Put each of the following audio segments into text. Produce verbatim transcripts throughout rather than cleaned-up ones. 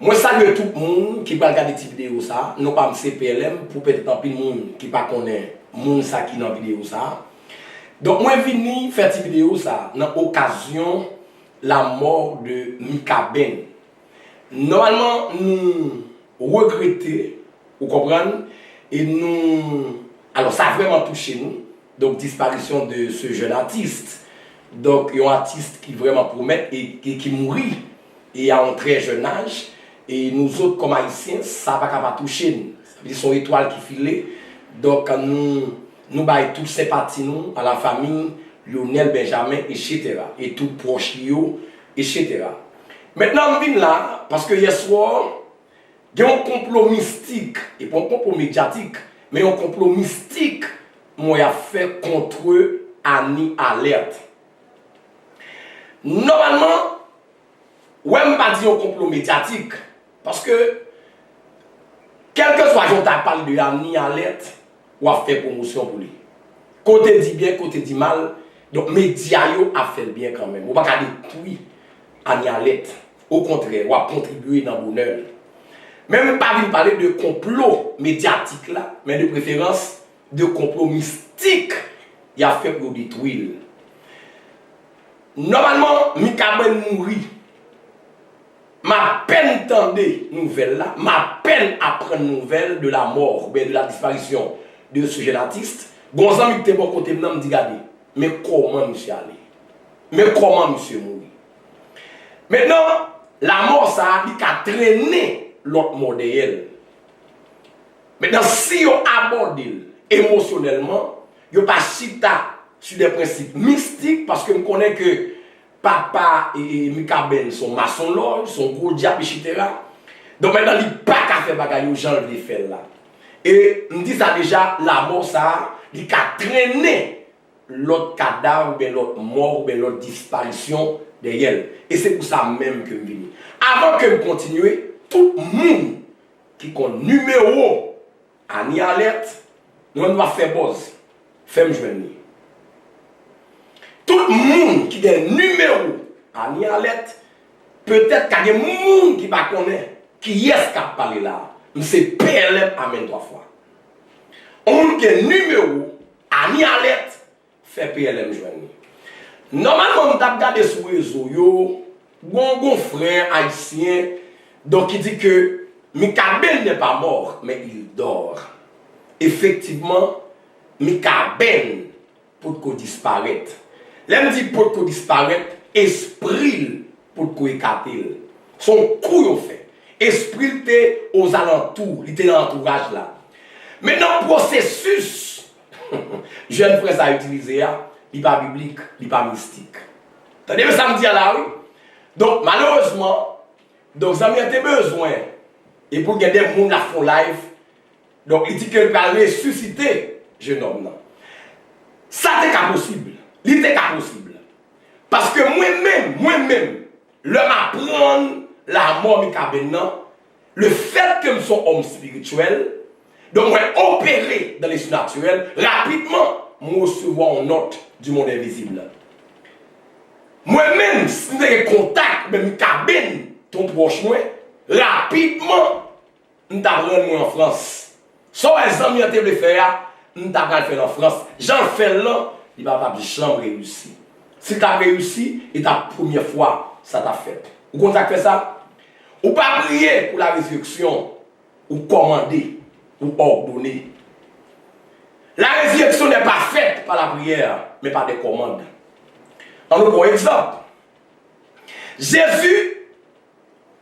Mwen salye tout moun ki pral gade ti videyo sa. Non pa m se P L M, pou petèt anpil moun ki pa konnen moun sa ki nan videyo sa. Donk mwen vini fè ti videyo sa nan okazyon lanmò de Mikaben. Nòmalman, nou regrete, ou konprann, e nou, alò, sa vrèman touche nou. Donk, disparition de ce jeune artiste. Donk, yon atis ki vrèman pwomèt e, e ki mouri e a yon trè jèn aj. E nou zòt, kòm Ayisyen, sa pa ka pa touche n. Sa vle di se yon etwal ki file. Donk, nou, nou bay tout senpati nou a la famille Lionel Benjamin, et cetera. E tout pwòch li yo, et cetera. Mentnan, m vin la, paske yèswa, gen yon konplo mistik, e pa yon konplo medyatik, men yon konplo mistik, mwen ap fè contre Annie Alerte. Nòmalman, wè m pa di yon konplo medyatik, paske kèlkeswa jan w ta pale de Annie Alerte, w ap fè pwomosyon pou li. Kote di byen, kote di mal, donk medya yo ap fè l byen kanmenm. Ou pa ka detwi Annie Alerte. Okontrè, w ap kontribye nan bonè l. Men m pa vin pale de konplo medyatik la, men de preferans de konplo mistik y ap fè pou yo detwi l. Nòmalman, Mikaben mouri. M apèn tande nouvèl la, m apèn aprann nouvèl de la mort, oubyen de la disparition de ce jeune artiste. Gon zanmi ki te bò kote m nan, m di, gade, men kòman misye ale. Men kòman misye mouri. Mentnan, lanmò sa a, li ka trennen lòt mò dèyè l. Mentnan, si yo abòde l emosyonèlman, yo pa chita sou de prensip mistik, paske m konnen ke papa e, e, Mikaben se yon masonlòj, se yon gwo dyab, et cetera. Donk, mentnan, li pa ka fè bagay yo jan l vle fè l la. E m di sa deja, lanmò sa a, li ka trennen lòt kadav oubyen lòt mò oubyen lòt disparisyon dèyè l. E se pou sa menm ke m vini. Avan ke m kontinye, tout moun ki konn nimewo Annie Alerte, nou menm nou ap fè buzz, fè m jwenn li. Tout moun ki gen nimewo Annie Alerte, petèt ka gen moun ki pa konnen kiyès k ap pale la. M se P L M, amèn twa fwa. Yon moun ki gen nimewo Annie Alerte, fè P L M jwenn li. Nòmalman, m t ap gade sou rezo yo, gon, gon frè ayisyen, donk, ki di ke Mikaben n'est pas mort, mais il dort. Efektivman, Mikaben potko disparèt. Lè m di potko disparèt, espri l potko ekate l. Se yon kou yo fè. Espri l te ozalantou, li te nan antouraj la. Mentnan, pwosesis jèn frè sa a itilize a, li pa biblik, li pa mistik. Tande sa m di a la, wi. Donk, malerezman, donk, zanmi an te bezwen, e pou gen de moun la fè yon live, donk, li di ke l pral resisite jenòm nan. Sa te ka posib. Li te ka posib. Paske mwen menm, mwen menm, lè m aprann lanmò Mikaben nan, le fait que m se yon òm espirityèl, donk mwen opere dans le surnaturel, rapidman, mwen resevwa yon nòt du monde invisible. Mwen menm, si m te gen kontak, men Mikaben, te yon pwòch mwen, rapidman, m t ap rann mwen an Frans. Sa w wè zanmi an te vle fè a, m ta pral fè l an Frans. Jan l fè l lan, li pa t ap janm reyisi. Si l t ap reyisi, li t ap premyè fwa sa t ap fèt. Ou konn sa k fè sa? Ou pa priye pou la résurrection, ou kòmande, ou òdone. La résurrection n'est pas faite par la prière, mais par des commandes. Ann nou pran yon egzanp. Jezi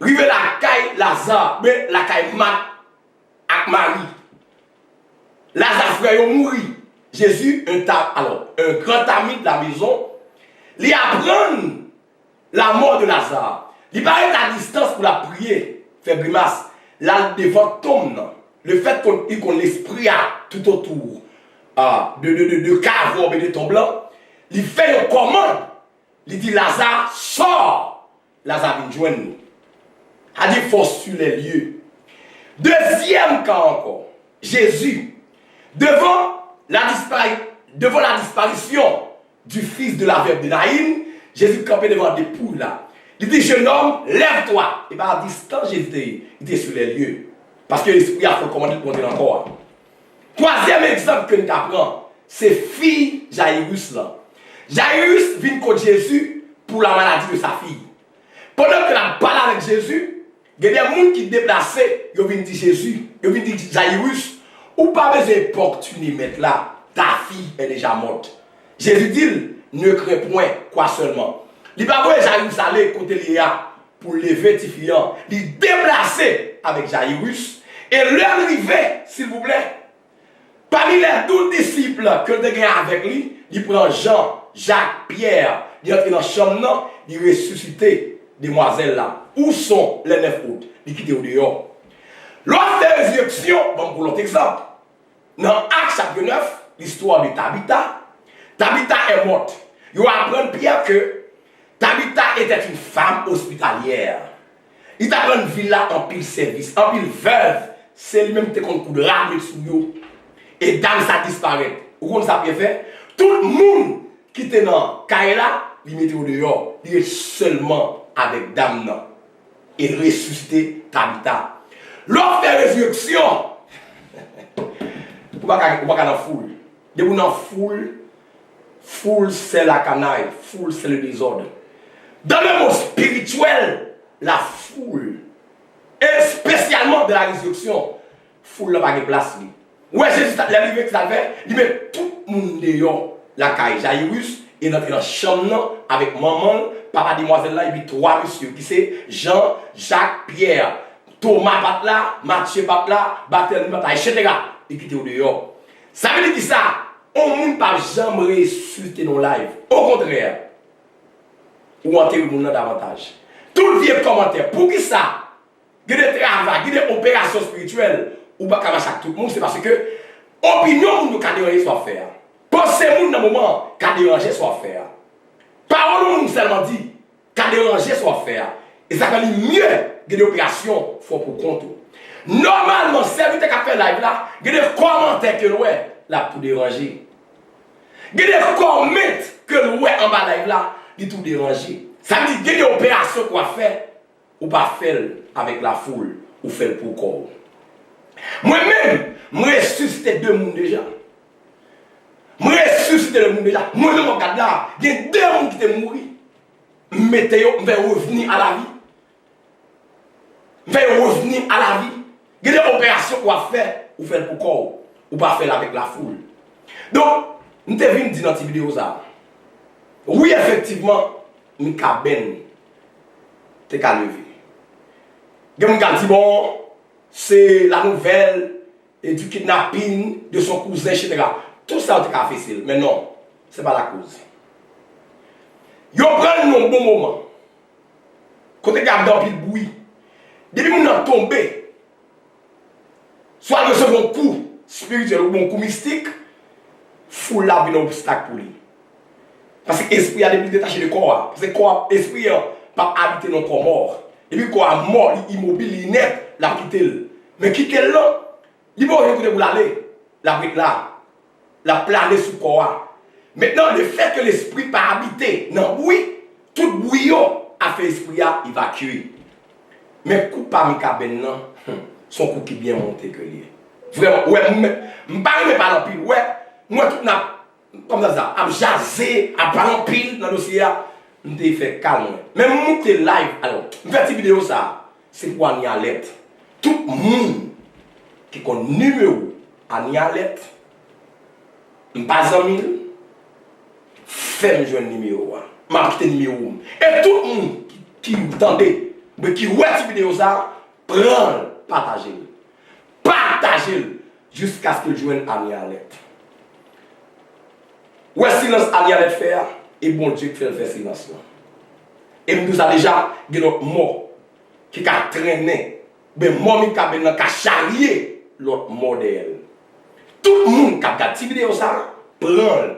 rive lakay Laza, oubyen lakay Mat ak Mari. Laza frè yo mouri. Jezi, un ta, alò, un grand ami de la maison, li aprann la mort de Lazare. Li pa ret a distans pou l ap priye, fè grimas. L al devan tonm nan. Le fait que li konn lespri a tout otou, a, de, de, de, de kav oubyen de tonm lan, li fè yon kòmand. Li di, Laza, sò! Laza vin jwenn nou. A di, fò sur les lieux. Dezyèm ka ankò, Jezi, devan la dispari-, devan la disparition du fils de la veuve de Naïn, Jezi kanpe devan de pouy la. Li di, Jeune homme, lève-toi. E pa a distans Jezi te ye, li te sou lè l ye. Paske Lespri a fè l kòmande l pou antre nan kò a. Twazyèm egzanp ke n ka pran, se fi Jayiris lan. Jayiris vin kot Jezi pour la maladie de sa fille. Pandan ke l ap pale avèk Jezi, gen de moun ki deplase, yo vin di Jezi, yo vin di Jayiris, ou pa bezwen enpòtine Mèt la, ta fille est déjà morte. Jezi di l, ne crains point, crois seulement. Li pa voye Jayiris ale kote l ye a pou l leve tifi an. Li deplase avèk Jayiris. E lè l rive, silvouplè, pami lè douz disip ke l te gen avèk li, li pran Jan, Jak, Pyè, li antre nan chanm nan, li resisite demwazèl la. Où sont les neuf autres? Li kite yo deyò. Lè w ap fè rezirèksyon, ban m pou lòt egzanp. Nan Actes chapitre neuf, l'histoire de Tabitha. Tabitha est morte. Yo aprann Pyè ke Tabitha était une femme hospitalière. Li t ap rann vil la anpil sèvis, anpil vèv, se li menm ki te konn koud rad met sou yo. E dam sa disparèt. Ou konn sa Pyè fè? Tout moun ki te nan kay la, li mete yo deyò. Li ret sèlman avèk dam nan. E resisite Tabita. Lè w ap fè rezirèksyon, ou pa ka, ou pa ka nan foul. Depi w nan foul, foul c'est la canaille, foul c'est le désordre. Dans le monde spirituel, la foule, espesyalman dans la résurrection, foul la pa gen plas li. Ou wè Jezi, lè l rive, ki sa l fè? Li met tout moun deyò lakay Jayiris, e l antre nan chanm nan avèk manman l, papa demwazèl la, epi twa mesye, ki se Jan, Jak, Pyè. Toma pa t la, Matye pa t la, Batèmi pa t la, etsetera. Li kite yo deyò. Sa vle di kisa? On moun p ap janm resisite nan live. Okontrè, ou antere moun nan davantaj. Tout vye kòmantè, poukisa? Gen de travay, gen de operasyon espirityèl, ou pa ka mache ak tout moun, se paske opinyon moun yo ka deranje sa w ap fè a. Panse moun nan moman an ka deranje sa w ap fè a. Pawòl yon moun sèlman di ka deranje sa w ap fè a. E sa fè li mye gen de operasyon fè w pou kont ou. Nòmalman, sèvitè k ap fè live la, gen de kòmantè ke l wè, l ap tou deranje. Gen de comment ke l wè anba live la, li tou deranje. Sa vle di gen de operasyon ke w ap fè, ou pa fè l avèk lafoul, ou fè l pou kò w. Mwen menm, m resisite de moun deja. M resisite de moun deja. Mwen menm w ap gad la, gen de moun ki te mouri. M mete yo, m fè yo revni a lavi. M fè yo revni a lavi. Gen de operasyon w ap fè, ou fè l pou kò w. Ou pa fè l avèk lafoul. Donk, m te vin di nan ti videyo sa a. Wi, efektivman, Mikaben te ka leve. Gen moun k ap di, bon, se la nouvelle et du kidnapping de son cousin, etsetera. Tout sa yo te ka fese l, men non, se pa lakoz. Yo pran l nan yon bon moman. Kote k ap gen anpil bri. Depi moun nan tonbe, swa l resevwa yon kou espirityèl oubyen yon kou mistik, foul la vin yon obstak pou li. Paske espri a depi l detache de kò a, paske kò a, espri an p ap abite nan kò mò. Depi kò a mò, li imobil, li inèt, l ap kite l. Men kite l lan, li pa gen kote pou l ale, l ap ret la. L ap plane sou kò a. Mentnan, lefètke lespri pa abite nan bri, tout bri yo ap fè espri a evakye. Men kou pa Mikaben nan, hmm, se yon kou ki byen monte ke l ye. Vrèman, w wè, m, m pa renmen pale anpil. W wè, m wè tout n ap, kòman sa, ap jaze, ap pale anpil nan dosye a. M te fè kalm mwen. Men m moute live, alò, m fè ti videyo sa a. Se pou Anie Alerte. Tout moun ki konn nimewo Anie Alerte, m pa zanmi l, fè m jwenn nimewo a. M ap kite nimewo m. E tout moun ki, ki tande, oubyen ki wè ti videyo sa a, pran l, pataje l. Pataje l jiskaske l jwenn Anie Alerte. Ou wè silans Anie Alerte fè a, e Bondye k fè l fè silans lan. E m di w sa deja, gen lòt mò ki ka trennen, oubyen mò Mikaben nan ka charye lòt mò dèyè l. Tout moun k ap gad ti videyo sa a, pran l,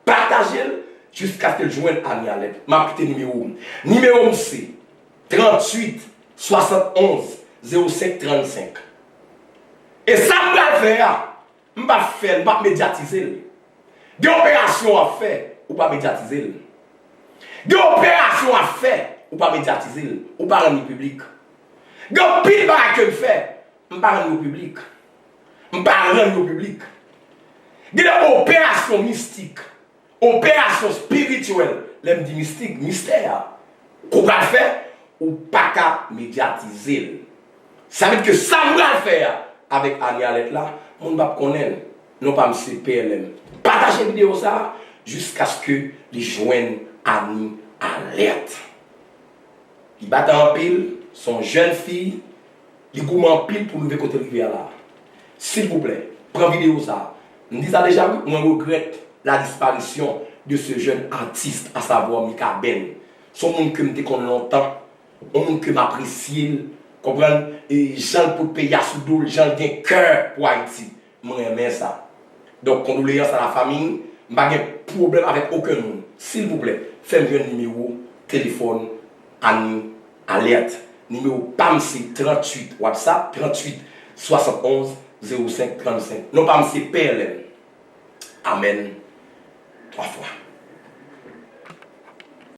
pataje l, jiskaske l jwenn Anie Alerte. M ap kite nimewo m. Nimewo m se tranntuit swasannonz zewo senk trannsenk. E sa m pral fè a, m p ap fè l, m p ap medyatize l. Gen operasyon w ap fè, ou pa medyatize l. Gen operasyon w ap fè, Ou pa medyatize l. Ou pa rann li piblik. Gen anpil bagay ke m fè, m pa rann yo piblik. M pa rann yo piblik. Gen de operasyon mistik, operasyon espirityèl, lè m di mistik, mistè a, ke w pral fè, ou pa ka medyatize l. Sa vle di ke sa m pral fè a avèk Annie Alerte la, moun p ap konnen l. Non pa m se P L M. Pataje videyo sa a jiskaske li jwenn Annie Alerte. Li batan anpil, se yon jèn fi, li goumen anpil pou rive kote l rive a la. Silvouplè, pran videyo sa a. M di sa deja wi, mwen regrèt la disparition de ce jeune artiste, à savoir Mikaben. Se yon moun ke m te konn lontan, yon moun ke m apresye l, konprann, e jan l pot peyi a sou do l, jan l gen kè pou Ayiti. Mwen renmen sa. Donk, kondoleyans a la famiy, m pa gen pwoblèm avèk okenn moun. Silvouplè, fè m jwenn nimewo telefòn Annie Alerte. Nimewo pa m se tranntuit, WhatsApp, tranntuit swasannonz zewo senk trannsenk. Non pa m se P L M. Amèn. Twa fwa.